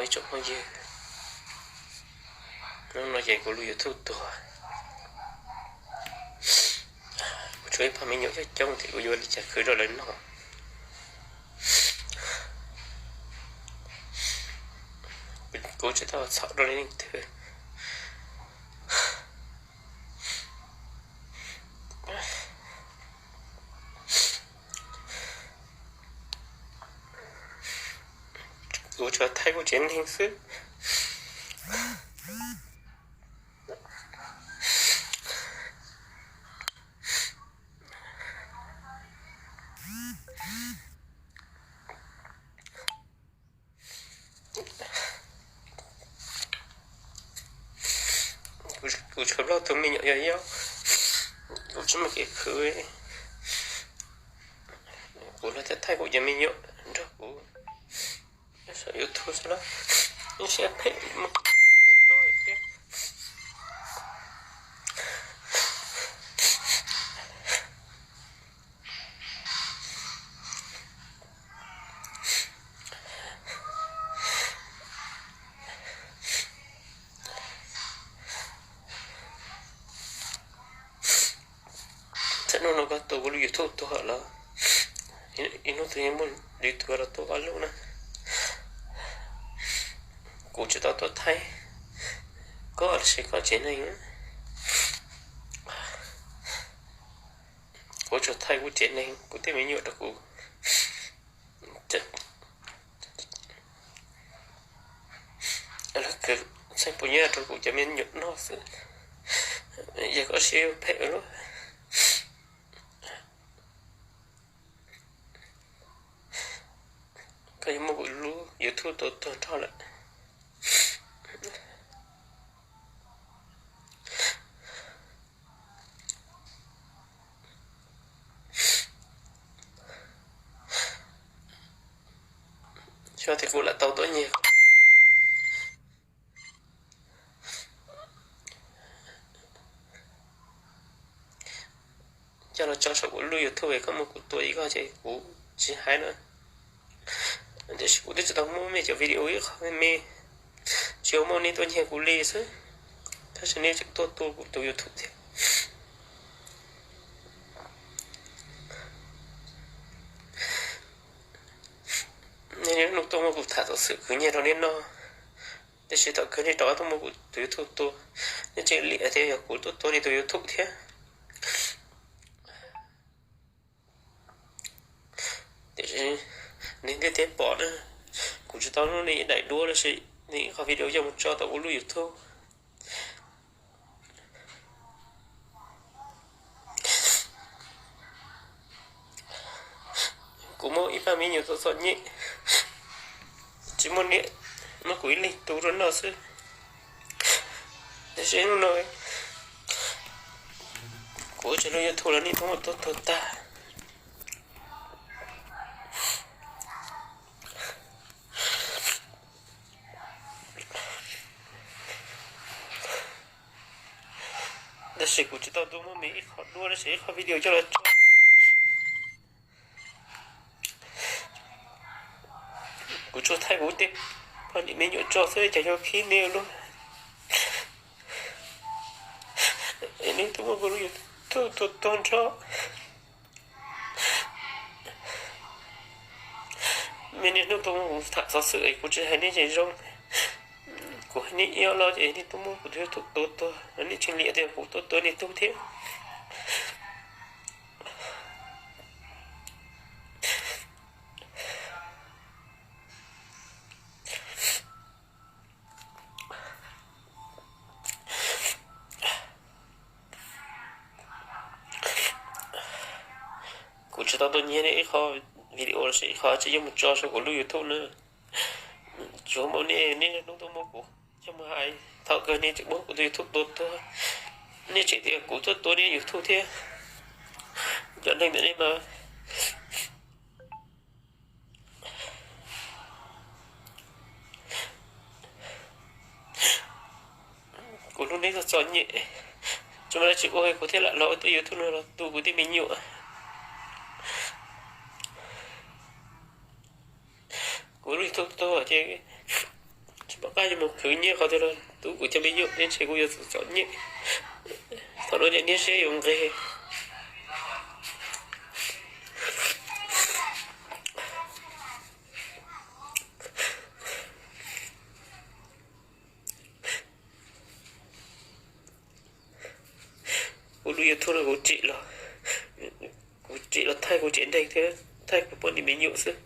Ib tsoom phooj ywg, hnub no ces kuv lub YouTube tuag. Kuv tshuav ib pab me nyuam coob coob thiab kuv yuav li cas khwv rau lawv noj. Kuv tsis tau txhaum rau leej twg. Kuv tsuas thaij kuv tsev neeg xwb. Kuv tshuav plaub tug me nyuam yau yau, kuv tsis muaj kev khwv. Kuv los thaij kuv cov me nyuam nrog kuv saum YouTube xwb na, ib siab phem muaj thiab. Txawm hnub no koj tus kuv lub YouTube tuag los ib hnub twg yeej muaj lwm tus los tuaj koj lub na. Kuv tsis tau tuaj thaij koj los sis koj tsev neeg. Kuv tsuas thaij kuv tsev neeg, kuv tej me nyuam rau kuv. Lawv khwv txheej puas nyiaj rau kuv cov me nyuam noj xwb. Yog koj siab yuav phem ua luaj, koj yuav muab kuv lub YouTube tua tuag nrho lawm. Xyov tias kuv lam tau tuaj nyiag coj los tso saum kuv lub YouTube es koj muab kuv tua ib koj ces kuv tsis hais na. Tiam sis kuv twb tsis tau muab mej cov video ib qho me me, tsuas muab nej tuaj nyiag kuv li xwb, tab sis nej tseem tuaj tua kuv tus YouTube thiab. Nej niaj hnub tuaj muab kuv tham xov xwm khwv nyiaj rau nej noj, tiam sis thaum kawg nej rov tuaj muab kuv tus YouTube tua. Nej tseem liam tias yog kuv tuaj tua nej tus YouTube thiab. Tiam sis nej thiaj pom na, kuv tsis tau muab nej daim duab los sis nej ib qho video coj mus tso tau kuv lub YouTube. Kuv muaj ib pab me nyuam txom txom nyem, tsis muaj niam, muaj kuv ib leeg tub rau noj xwb. Tiam sis hnub no kuv ua tsaug lub YouTube los nej tuaj muab tuaj tuag tag. Tab sis kuv tsis tau tuaj muab me ib qho duab los sis ib qho video coj los tso. Kuv tsuas thaij kuv tej poj niam me nyuam tso xwb, cas yuav khib nej ua luaj. Nej tuaj muab kuv lub YouTube tuag tuag nrho. Nej niaj hnub tuaj muab kuv tham xov xwm es kuv tsis hais nej tsis zoo. Kuv hais nej ib los ces nej tuaj muab kuv tus YouTube tua tuag, nej tseem liam tias kuv tuaj tua nej tub thiab. Kuv tsis tau tuaj nyiag nej ib qho video los sis ib qho tsis yeej mus tso saum kuv lub YouTube na. Tsuas muaj nej niaj hnub tuaj muab kuv coj mus hais, thaum kawg nej tseem muab kuv tus YouTube tua tuag. Nej tseem tias kuv tuaj tua nej YouTube thiab. Cov neeg ntawm nej mas kuv hlub nej txom txom nyem, tsis muaj dab tsi ua kuv thiaj lam los ua tus YouTube no los tu kuv tej me nyuam. Kuv lub YouTube tuag ces Tom qab yuav mus khwv nyiaj qhov twg los tub kuv cov me nyuam, ntshe kuv yuav txom nyem. Thaum no niaj siab yuav nqig. Kuv lub YouTube no kuv tsim los, kuv tsim los thaij kuv tsev neeg thiab thaij kuv poj niam me nyuam xwb.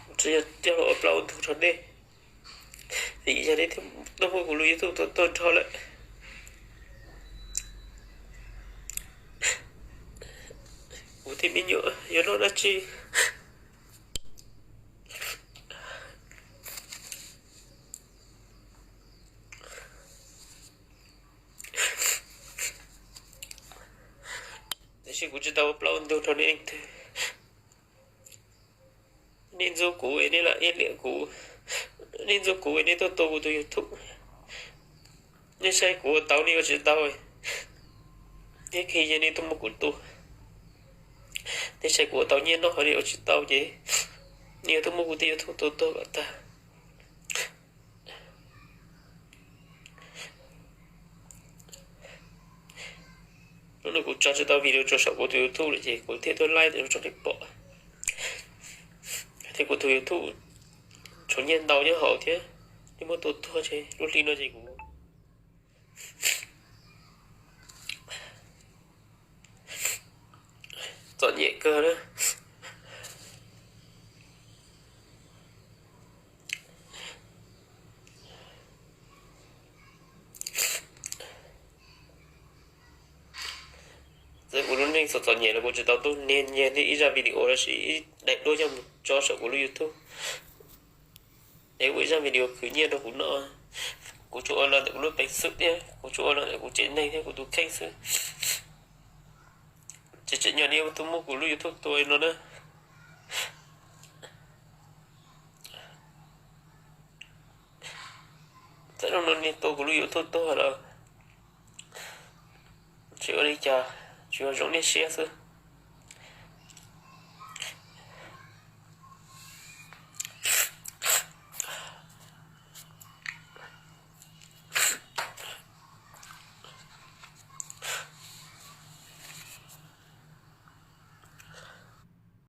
Kuv tsis yog coj los ua plaub ua ntug rau nej, vim yog nej thiaj tuaj muab kuv lub YouTube tuaj nrog lawm. Kuv tej me nyuam yuav noj dab tsi? Tiam sis kuv tsis tau ua plaub ua ntug rau nej leej twg. Nej ntxub kuv, nej lam iab liam kuv, nej ntxub kuv, nej tuaj tua kuv tus YouTube. Nej saib kuv ua tau nej ua tsis tau, nej khib yog nej tuaj muab kuv tua. Nej saib kuv ua tau nyiaj noj ho nej ua tsis tau ces nej yuav tuaj muab kuv tej YouTube tua tuag kom tag. Hnub no kuv tso tsis tau video rau saum kuv tus YouTube lawm ces kuv thiaj tuaj live rau nej pom. Thiab kuv tus YouTube tshuav nyiaj ntau nyob hauv thiab, nej muab tua tuag ces lub hli no ces kuv txom nyem kawg na. Txawm kuv lub neej txom txom nyem los kuv tsis tau tuaj niag nyiag nej ib zaj video los sis ib daim duab coj mus tso saum kuv lub YouTube. Es ua ib zaj video khwv nyiaj rau kuv noj, kuv tsuas ua los ntawm kuv lub peev xwm thiab kuv tsuas ua los ntawm kuv tsev neeg thiab kuv tus kheej xwb. Tsis tsim nyog nej tuaj muab kuv lub YouTube tua li no na. Txawm hnub no nej tua kuv lub YouTube tuag los tsis ua li cas, tsuas yog zoo nej siab xwb.